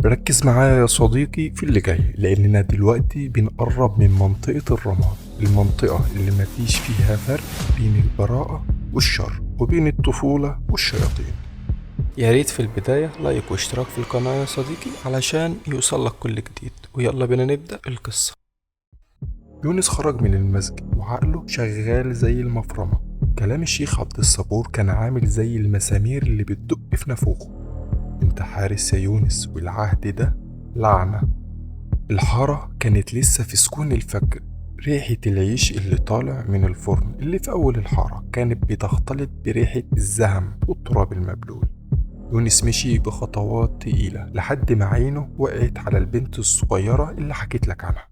ركز معايا يا صديقي في اللي جاي، لأننا دلوقتي بنقرب من منطقة الرماد، المنطقة اللي مفيش فيها فرق بين البراءة والشر وبين الطفولة والشياطين. يا ريت في البداية like واشتراك في القناة يا صديقي علشان يوصلك كل جديد، ويلا بينا نبدأ القصة. يونس خرج من المسجد وعقله شغال زي المفرمة. كلام الشيخ عبد الصبور كان عامل زي المسامير اللي بتدق في نافوخه. انت حارس يا يونس، والعهد ده لعنة. الحارة كانت لسه في سكون الفجر. ريحة العيش اللي طالع من الفرن اللي في أول الحارة كانت بتختلط بريحة الزهم والتراب المبلول. يونس مشي بخطوات تقيلة لحد ما عينه وقعت على البنت الصغيرة اللي حكيت لك عنها.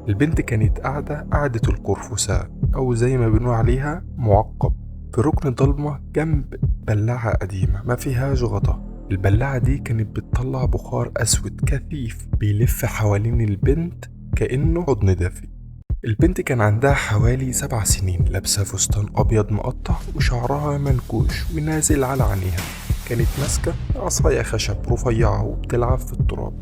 البنت كانت قاعدة قعدة القرفساء، أو زي ما بنقول عليها معقب، في ركن ضلمة جنب بلاعة قديمة ما فيهاش غطا. البلاعة دي كانت بتطلع بخار أسود كثيف بيلف حوالين البنت كأنه حضن دافي. البنت كان عندها حوالي 7 سنين، لابسة فستان أبيض مقطع وشعرها منكوش ونازل على عينيها. كانت ماسكة عصاية خشب رفيعة وبتلعب في التراب.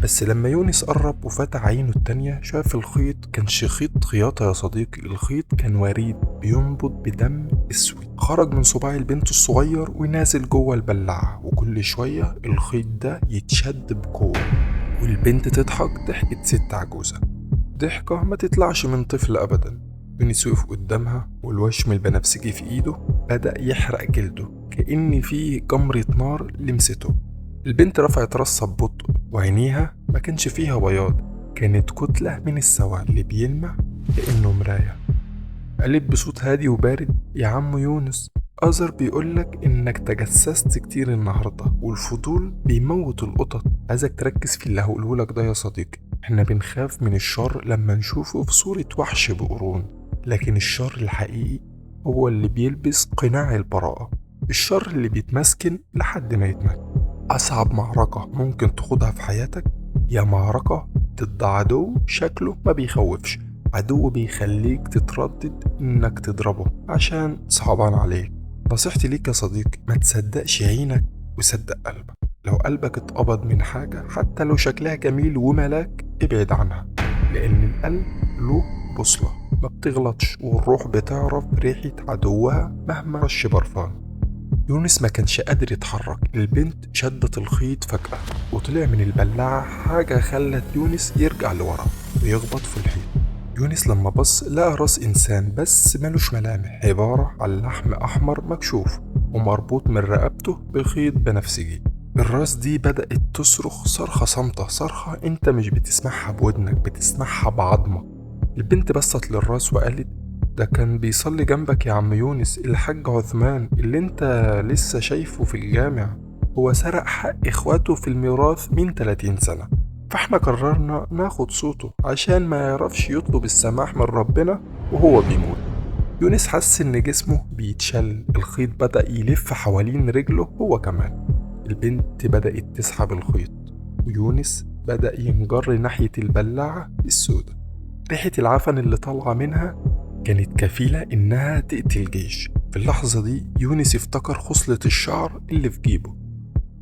بس لما يونس قرب وفتح عينه التانية شاف الخيط. كانش خيط خياطة يا صديقي، الخيط كان وريد بينبض بدم اسود، خرج من صباع البنت الصغير ونازل جوه البلاعة، وكل شوية الخيط ده يتشد بقوة والبنت تضحك ضحكة ست عجوزة، ضحكة ما تطلعش من طفل أبدا. يونس وقف قدامها والوشم البنفسجي في ايده بدأ يحرق جلده كأن فيه جمرة نار لمسته. البنت رفعت راسها ببطء وعينيها ما كانش فيها بياض، كانت كتلة من السواد اللي بيلمع كأنه مراية. قالت بصوت هادي وبارد: يا عم يونس، أزر بيقولك إنك تجسست كتير النهاردة والفضول بيموت القطط. عايزك تركز في اللي هقولهولك ده يا صديقي. احنا بنخاف من الشر لما نشوفه في صورة وحش بقرون، لكن الشر الحقيقي هو اللي بيلبس قناع البراءة، الشر اللي بيتمسكن لحد ما يتمكن. أصعب معركة ممكن تخوضها في حياتك يا معركة ضد عدو شكله ما بيخوفش، عدو بيخليك تتردد إنك تضربه عشان صعبان عليك. نصيحتي ليك يا صديقي، ما تصدقش عينك وصدق قلبك. لو قلبك اتقبض من حاجة حتى لو شكلها جميل وملاك ابعد عنها، لأن القلب له بوصلة ما بتغلطش، والروح بتعرف ريحة عدوها مهما رش برفان. يونس ما كانش قادر يتحرك. البنت شدت الخيط فجأة وطلع من البلاعة حاجة خلت يونس يرجع لورا ويخبط في الحيط. يونس لما بص لقى راس إنسان بس مالوش ملامح، عبارة عن لحم أحمر مكشوف ومربوط من رقبته بخيط بنفسجي. الراس دي بدأت تصرخ صرخة صامتة، صرخة انت مش بتسمعها بودنك، بتسمعها بعظمك. البنت بصت للراس وقالت: ده كان بيصلي جنبك يا عم يونس، الحاج عثمان اللي انت لسه شايفه في الجامع، هو سرق حق اخواته في الميراث من 30 سنة، فاحنا قررنا ناخد صوته عشان ما يعرفش يطلب السماح من ربنا وهو بيموت. يونس حس ان جسمه بيتشل، الخيط بدأ يلف حوالين رجله هو كمان. البنت بدأت تسحب الخيط ويونس بدأ ينجر ناحية البلاعة السوداء. ريحة العفن اللي طالعة منها كانت كفيلة إنها تقتل جيش. في اللحظة دي يونس افتكر خصلة الشعر اللي في جيبه،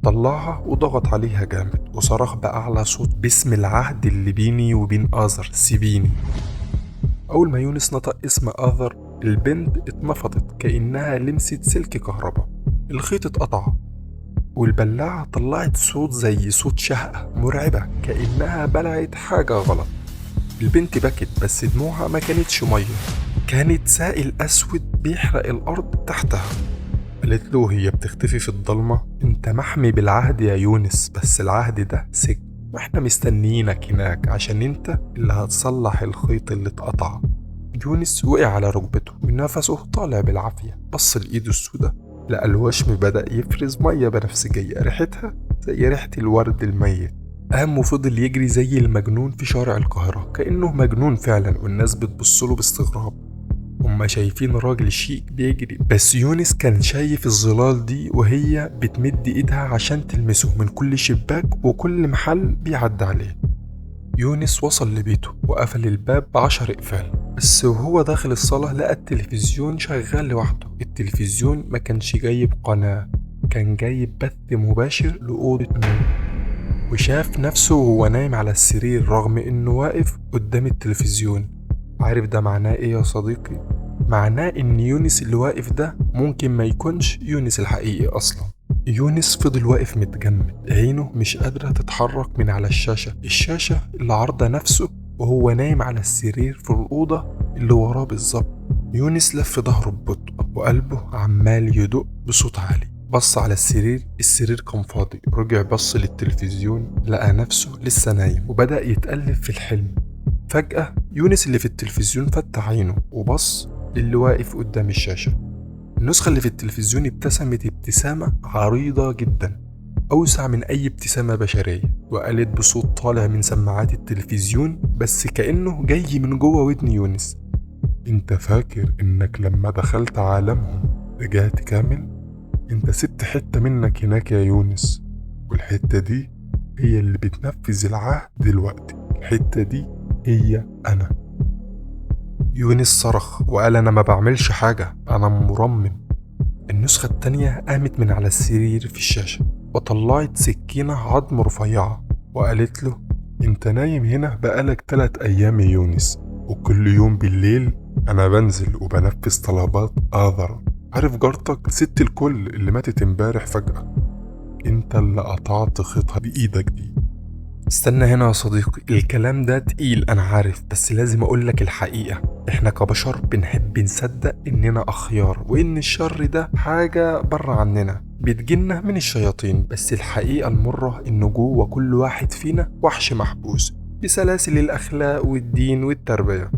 طلعها وضغط عليها جامد وصرخ بأعلى صوت: باسم العهد اللي بيني وبين آزر سيبيني. أول ما يونس نطق اسم آزر البنت اتنفضت كأنها لمست سلك كهرباء، الخيط اتقطع والبلاعة طلعت صوت زي صوت شهقة مرعبة كأنها بلعت حاجة غلط. البنت بكت بس دموعها ما كانتش مية، كانت سائل أسود بيحرق الأرض تحتها. قالت له هي بتختفي في الضلمة: انت محمي بالعهد يا يونس، بس العهد ده سجن واحنا مستنيينك هناك عشان انت اللي هتصلح الخيط اللي اتقطع. يونس وقع على ركبته ونفسه طالع بالعافية، بص لإيده السودة لقى الوشم بدأ يفرز مية بنفسجية ريحتها زي ريحة الورد الميت. قام وفضل يجري زي المجنون في شارع القاهرة كأنه مجنون فعلا، والناس بتبصله باستغراب، هما شايفين راجل شيك بيجري، بس يونس كان شايف الظلال دي وهي بتمد ايدها عشان تلمسه من كل شباك وكل محل بيعدي عليه. يونس وصل لبيته وقفل الباب ب10 اقفال، بس وهو داخل الصالة لقى التلفزيون شغال لوحده. التلفزيون ما كانش جايب قناة، كان جايب بث مباشر لأوضة نوم. وشاف نفسه وهو نايم على السرير رغم إنه واقف قدام التلفزيون. عارف ده معناه إيه يا صديقي؟ معناه إن يونس اللي واقف ده ممكن ما يكونش يونس الحقيقي أصلا. يونس فضل واقف متجمد، عينه مش قادرة تتحرك من على الشاشة، الشاشة اللي عارضة نفسه وهو نايم على السرير في الأوضة اللي وراه بالظبط. يونس لف ظهره ببطء وقلبه عمال يدق بصوت عالي. بص على السرير، السرير كان فاضي. رجع بص للتلفزيون، لقى نفسه لسه نايم وبدأ يتقلب في الحلم. فجأة يونس اللي في التلفزيون فتح عينه وبص للي واقف قدام الشاشة. النسخة اللي في التلفزيون ابتسمت ابتسامة عريضة جدا، أوسع من أي ابتسامة بشرية، وقالت بصوت طالع من سماعات التلفزيون بس كأنه جاي من جوه ودن يونس: انت فاكر انك لما دخلت عالمهم رجعت كامل؟ انت سبت حتة منك هناك يا يونس، والحتة دي هي اللي بتنفذ العهد دلوقتي، الحتة دي هي أنا. يونس صرخ وقال: أنا ما بعملش حاجة، أنا مرمم. النسخة التانية قامت من على السرير في الشاشة وطلعت سكينة عظم رفيعة وقالت له: انت نايم هنا بقالك 3 أيام يا يونس، وكل يوم بالليل أنا بنزل وبنفذ طلبات آذر. عارف جارتك ست الكل اللي ماتت امبارح فجأة؟ انت اللي قطعت خيطها بإيدك دي. استنى هنا يا صديقي، الكلام ده تقيل أنا عارف، بس لازم أقولك الحقيقة. إحنا كبشر بنحب نصدق إننا أخيار وإن الشر ده حاجة بره عننا بتجينا من الشياطين، بس الحقيقة المرة إن جوه كل واحد فينا وحش محبوس بسلاسل الأخلاق والدين والتربية.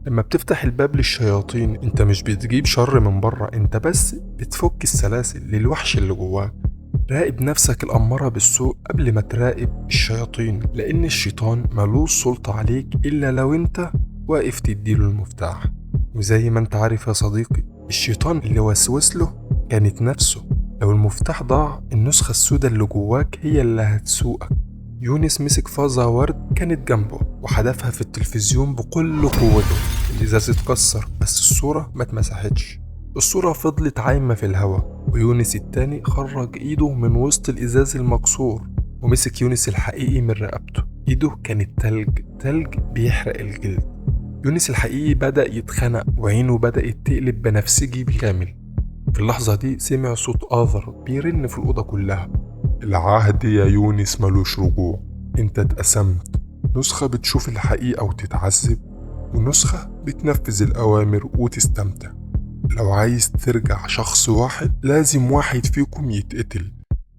لما بتفتح الباب للشياطين انت مش بتجيب شر من بره، انت بس بتفك السلاسل للوحش اللي جواك. راقب نفسك الأمارة بالسوء قبل ما تراقب الشياطين، لأن الشيطان ملوش سلطة عليك إلا لو انت واقف تديله المفتاح. وزي ما انت عارف يا صديقي، الشيطان اللي وسوس له كانت نفسه. لو المفتاح ضاع، النسخة السوداء اللي جواك هي اللي هتسوقك. يونس مسك فازة ورد كانت جنبه وحدفها في التلفزيون بكل قوته. الإزاز اتكسر بس الصورة ما اتمسحتش، الصورة فضلت عايمة في الهوا. ويونس التاني خرج ايده من وسط الإزاز المكسور ومسك يونس الحقيقي من رقبته. ايده كانت تلج، تلج بيحرق الجلد. يونس الحقيقي بدأ يتخنق وعينه بدأت تقلب بنفسجي بالكامل. في اللحظة دي سمع صوت آذر بيرن في الأوضة كلها: العهد يا يونس ملوش رجوع، انت اتقسمت، نسخة بتشوف الحقيقة وتتعذب، ونسخة بتنفذ الأوامر وتستمتع. لو عايز ترجع شخص واحد لازم واحد فيكم يتقتل.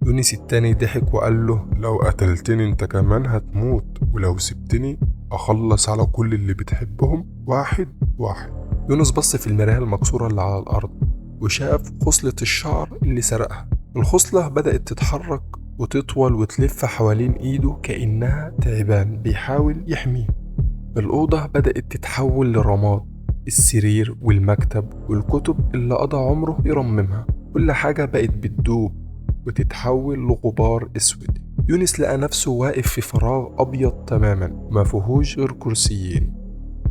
يونس التاني ضحك وقال له: لو قتلتني انت كمان هتموت، ولو سبتني اخلص على كل اللي بتحبهم واحد واحد. يونس بص في المراية المكسورة اللي على الأرض وشاف خصلة الشعر اللي سرقها. الخصلة بدأت تتحرك وتطول وتلف حوالين ايده كأنها تعبان بيحاول يحميه. الأوضة بدأت تتحول لرماد، السرير والمكتب والكتب اللي قضى عمره يرممها، كل حاجة بقت بتدوب وتتحول لغبار اسود. يونس لقى نفسه واقف في فراغ أبيض تماما ما فيهوش غير كرسيين.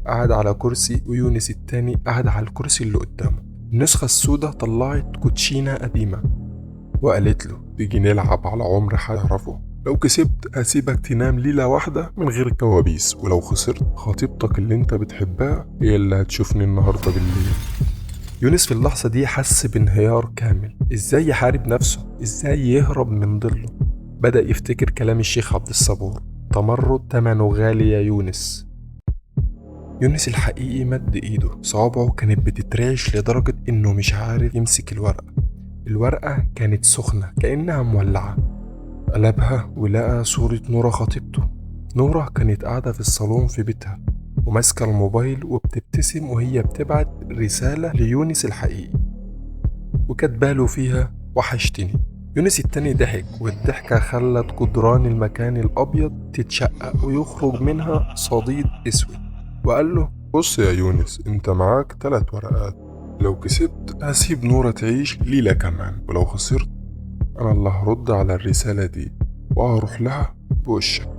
قعد على كرسي ويونس التاني قعد على الكرسي اللي قدامه. النسخة السوداء طلعت كوتشينة قديمة وقالت له: تيجي نلعب على عمر هتعرفه، لو كسبت هسيبك تنام ليلة واحدة من غير كوابيس، ولو خسرت خطيبتك اللي انت بتحبها هي اللي هتشوفني النهاردة بالليل. يونس في اللحظة دي حس بانهيار كامل. ازاي يحارب نفسه؟ ازاي يهرب من ظله؟ بدأ يفتكر كلام الشيخ عبد الصبور: تمرد تمنه غالي يا يونس. يونس الحقيقي مد ايده، صوابعه كانت بتترعش لدرجة انه مش عارف يمسك الورقة. الورقة كانت سخنة كأنها مولعة. قلبها ولقى صورة نورة خطيبته. نورة كانت قاعدة في الصالون في بيتها وماسكة الموبايل وبتبتسم وهي بتبعت رسالة ليونس الحقيقي وكاتباله فيها: وحشتني. يونس التاني ضحك، والضحكة خلت جدران المكان الأبيض تتشقق ويخرج منها صديد أسود، وقال له: بص يا يونس، انت معاك 3 ورقات، لو كسبت هسيب نورة تعيش ليلة كمان، ولو خسرت أنا اللي هرد على الرسالة دي وهروح لها بوشك.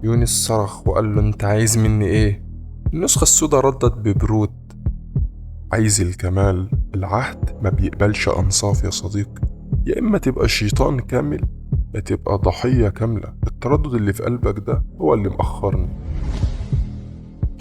يونس صرخ وقال له: انت عايز مني ايه؟ النسخة السوداء ردت ببرود: عايز الكمال، العهد ما بيقبلش أنصاف يا صديقي، يا إما تبقى شيطان كامل يا تبقى ضحية كاملة. التردد اللي في قلبك ده هو اللي مأخرني.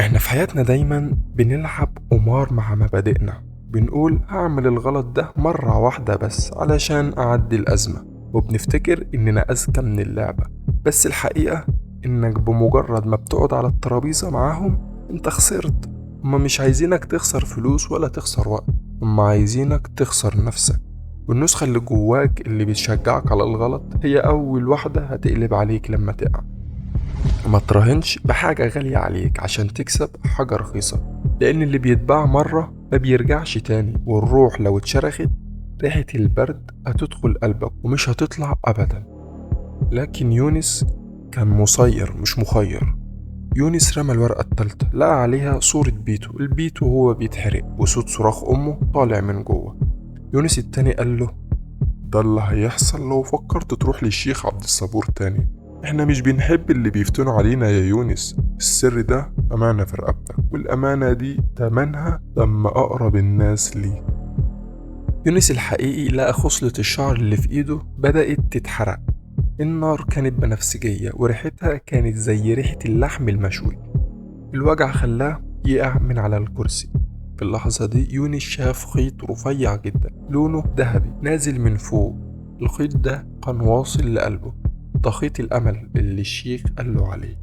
احنا في حياتنا دايما بنلعب قمار مع مبادئنا، بنقول هعمل الغلط ده مرة واحدة بس علشان أعدي الأزمة، وبنفتكر إننا أذكى من اللعبة. بس الحقيقة إنك بمجرد ما بتقعد على الترابيزة معاهم انت خسرت. هما مش عايزينك تخسر فلوس ولا تخسر وقت، هما عايزينك تخسر نفسك. والنسخة اللي جواك اللي بتشجعك على الغلط هي أول واحدة هتقلب عليك لما تقع. ما تراهنش بحاجة غالية عليك عشان تكسب حاجة رخيصة، لأن اللي بيتباع مرة ما بيرجعش تاني، والروح لو اتشرخت ريحة البرد هتدخل قلبك ومش هتطلع أبدا. لكن يونس كان مسير مش مخير. يونس رمى الورقة التالتة، لقى عليها صورة بيته، البيت وهو بيتحرق وصوت صراخ أمه طالع من جوه. يونس التاني قال له ده اللي هيحصل لو فكرت تروح للشيخ عبد الصبور تاني. احنا مش بنحب اللي بيفتنوا علينا يا يونس. السر ده أمانة في رقبتك، والأمانة دي تمنها لما أقرب الناس ليك. يونس الحقيقي لقى خصلة الشعر اللي في إيده بدأت تتحرق. النار كانت بنفسجية وريحتها كانت زي ريحة اللحم المشوي. الوجع خلاه يقع من على الكرسي. في اللحظة دي يونس شاف خيط رفيع جدا لونه ذهبي نازل من فوق. الخيط ده كان واصل لقلبه، ده خيط الأمل اللي الشيخ قاله عليه.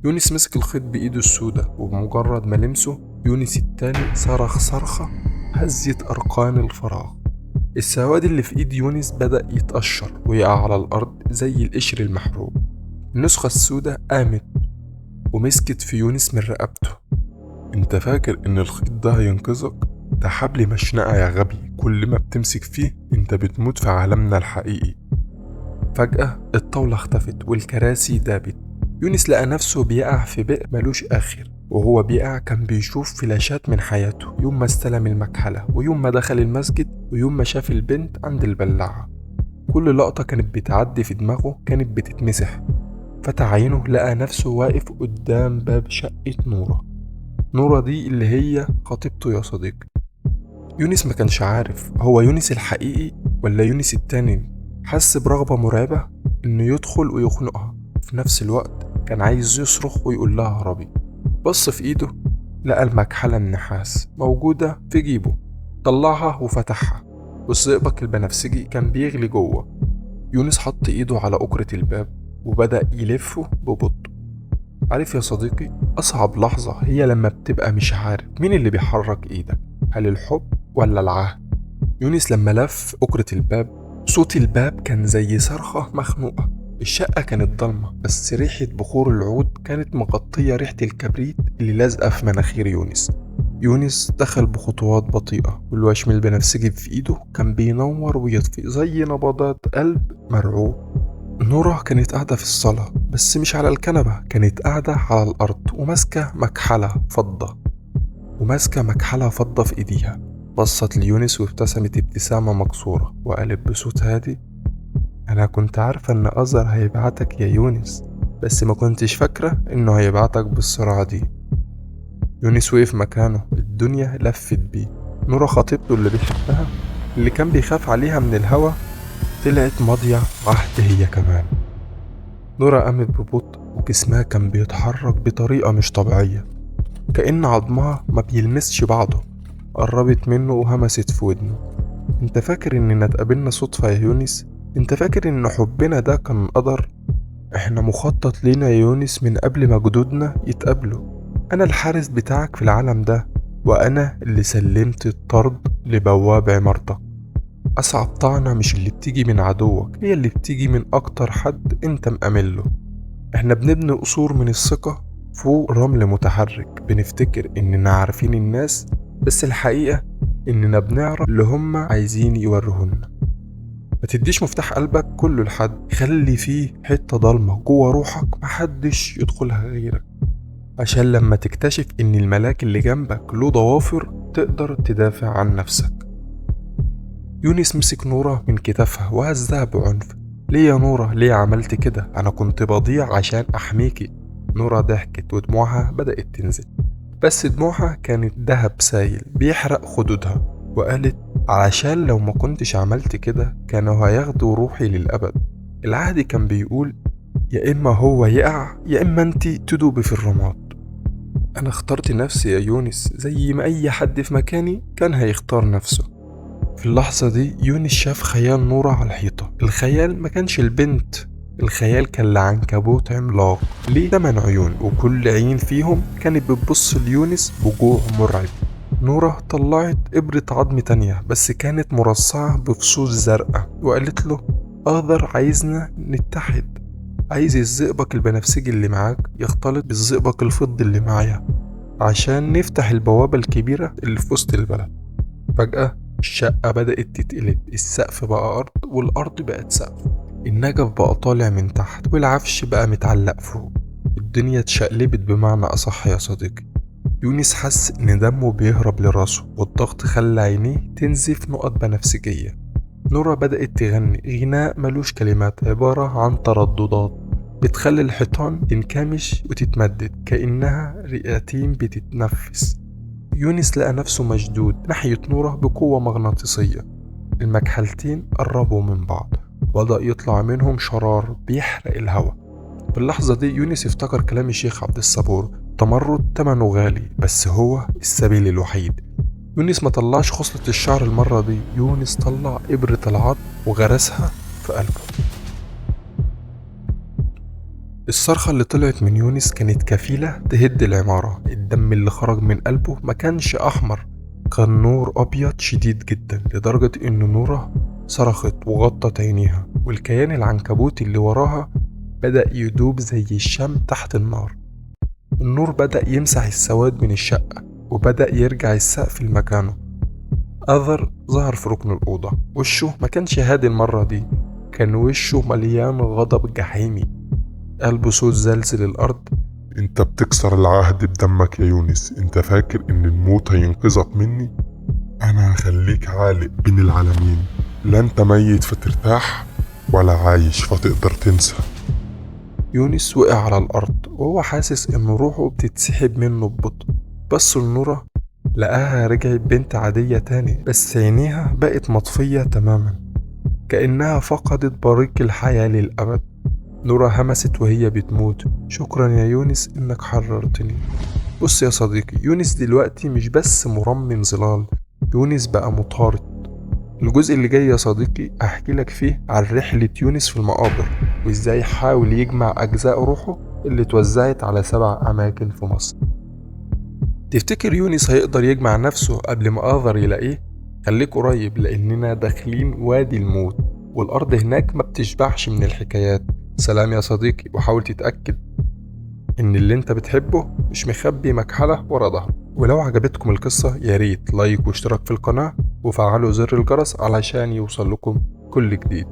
يونس مسك الخيط بإيده السودة، وبمجرد ما لمسه يونس التاني صرخ صرخة هزت أركان الفراغ. السواد اللي في إيد يونس بدأ يتقشر ويقع على الأرض زي القشر المحروق. النسخة السودة قامت ومسكت في يونس من رقبته. انت فاكر ان الخيط ده هينقذك؟ ده حبل مشنقة يا غبي، كل ما بتمسك فيه انت بتموت في عالمنا الحقيقي. فجأة الطاولة اختفت والكراسي دابت. يونس لقى نفسه بيقع في بئر ملوش آخر، وهو بيقع كان بيشوف فلاشات من حياته، يوم ما استلم المكحلة، ويوم ما دخل المسجد، ويوم ما شاف البنت عند البلاعة. كل لقطة كانت بتعدي في دماغه كانت بتتمسح. فتح عينه لقى نفسه واقف قدام باب شقة نورة. نورة دي اللي هي خطيبته يا صديقي. يونس ما كانش عارف هو يونس الحقيقي ولا يونس التاني. حس برغبة مرعبة إنه يدخل ويخنقها، في نفس الوقت كان عايز يصرخ ويقول لها هربي. بص في إيده لقى المكحلة النحاس موجودة في جيبه، طلعها وفتحها، والزئبق البنفسجي كان بيغلي جوه. يونس حط إيده على أكرة الباب وبدأ يلفه ببطء. عارف يا صديقي، أصعب لحظة هي لما بتبقى مش عارف مين اللي بيحرك إيدك، هل الحب ولا العهد؟ يونس لما لف أكرة الباب صوت الباب كان زي صرخة مخنوقة. الشقة كانت ضلمة، بس ريحة بخور العود كانت مغطية ريحة الكبريت اللي لازقة في مناخير يونس. يونس دخل بخطوات بطيئة، والوشم البنفسجي في إيده كان بينور ويطفي زي نبضات قلب مرعوب. نورة كانت قاعدة في الصالة، بس مش على الكنبة، كانت قاعدة على الأرض وماسكة مكحلة فضة في إيديها. بصت ليونس وابتسمت ابتسامة مكسورة وقالت بصوت هادي: أنا كنت عارفة إن أزر هيبعتك يا يونس، بس ما كنتش فاكرة إنه هيبعتك بالسرعة دي. يونس وقف مكانه، الدنيا لفت بيه. نورة خطيبته اللي بيحبها، اللي كان بيخاف عليها من الهوا، طلعت ماضية عهد هي كمان. نورة قامت ببطء وجسمها كان بيتحرك بطريقة مش طبيعية، كأن عظمها ما بيلمسش بعضه. قربت منه وهمست في ودنه: انت فاكر اننا اتقابلنا صدفة يا يونس؟ انت فاكر ان حبنا ده كان قدر؟ احنا مخطط لينا يا يونس من قبل ما جدودنا يتقابلوا. انا الحارس بتاعك في العالم ده، وانا اللي سلمت الطرد لبواب عمارتك. اصعب طعنة مش اللي بتيجي من عدوك، هي اللي بتيجي من اكتر حد انت مأمله. احنا بنبني قصور من الثقة فوق رمل متحرك، بنفتكر اننا عارفين الناس، بس الحقيقة اننا بنعرف اللي هم عايزين يوريهولنا. ما تديش مفتاح قلبك كله لحد، خلي فيه حتة ضلمة جوه روحك محدش يدخلها غيرك، عشان لما تكتشف ان الملاك اللي جنبك له ضوافر تقدر تدافع عن نفسك. يونس مسك نورة من كتافها وهزها بعنف: ليه يا نورة؟ ليه عملت كده؟ انا كنت بضيع عشان احميكي. نورة ضحكت ودموعها بدأت تنزل، بس دموعها كانت دهب سايل بيحرق خدودها، وقالت: علشان لو ما كنتش عملت كده كانوا هياخدوا روحي للأبد. العهد كان بيقول يا إما هو يقع يا إما أنت تدوبي في الرماد. أنا اخترت نفسي يا يونس، زي ما أي حد في مكاني كان هيختار نفسه. في اللحظة دي يونس شاف خيال نورة على الحيطة. الخيال ما كانش البنت، الخيال كان لعنكبوت عملاق ليه 8 عيون، وكل عين فيهم كانت بتبص ليونس بجوع مرعب. نورة طلعت إبرة عظم تانية بس كانت مرصعة بفصوص زرقاء، وقالت له آذر عايزنا نتحد، عايز الزئبق البنفسجي اللي معاك يختلط بالزئبق الفضي اللي معايا عشان نفتح البوابة الكبيرة اللي في وسط البلد. فجأة الشقة بدأت تتقلب، السقف بقى أرض والأرض بقت سقف، النجف بقى طالع من تحت والعفش بقى متعلق فوق. الدنيا اتشقلبت بمعنى أصح يا صديقي. يونس حس إن دمه بيهرب لراسه، والضغط خلى عينيه تنزف نقط بنفسجية. نورة بدأت تغني غناء ملوش كلمات، عبارة عن ترددات بتخلي الحيطان تنكمش وتتمدد كأنها رئتين بتتنفس. يونس لقى نفسه مشدود ناحية نورة بقوة مغناطيسية. المكحلتين قربوا من بعض وبدأ يطلع منهم شرار بيحرق الهواء. في اللحظة دي يونس افتكر كلام الشيخ عبد الصبور، تمرد تمنه غالي بس هو السبيل الوحيد. يونس ما طلعش خصلة الشعر المرة دي، يونس طلع إبرة العظم وغرسها في قلبه. الصرخة اللي طلعت من يونس كانت كفيلة تهد العمارة. الدم اللي خرج من قلبه ما كانش أحمر، كان نور أبيض شديد جدا لدرجة إن نورة صرخت وغطت عينيها، والكيان العنكبوتي اللي وراها بدأ يدوب زي الشمع تحت النار. النور بدأ يمسح السواد من الشقة وبدأ يرجع السقف لمكانه. آذر ظهر في ركن الأوضة، وشه ما كانش هادي المرة دي، كان وشه مليان غضب جحيمي. قلبه صوت زلزل الأرض، انت بتكسر العهد بدمك يا يونس، انت فاكر ان الموت هينقذك مني؟ انا هخليك عالق بين العالمين، لا انت ميت فترتاح ولا عايش فتقدر تنسى. يونس وقع على الأرض وهو حاسس ان روحه بتتسحب منه ببطء. بس النورة لقاها رجعت بنت عادية تاني، بس عينيها بقت مطفية تماما كأنها فقدت بريق الحياة للأبد. نورة همست وهي بتموت، شكرا يا يونس انك حررتني. بص يا صديقي، يونس دلوقتي مش بس مرمم ظلال، يونس بقى مطارد. الجزء اللي جاي يا صديقي هحكي لك فيه عن رحلة يونس في المقابر، وازاي حاول يجمع أجزاء روحه اللي اتوزعت على 7 أماكن في مصر. تفتكر يونس هيقدر يجمع نفسه قبل ما آذر يلاقيه؟ خليك قريب لأننا داخلين وادي الموت، والأرض هناك ما بتشبعش من الحكايات. سلام يا صديقي، وحاول تتأكد إن اللي انت بتحبه مش مخبي مكحلة ورا ظهره. ولو عجبتكم القصة يا ريت like واشتراك في القناة وفعلوا زر الجرس علشان يوصل لكم كل جديد.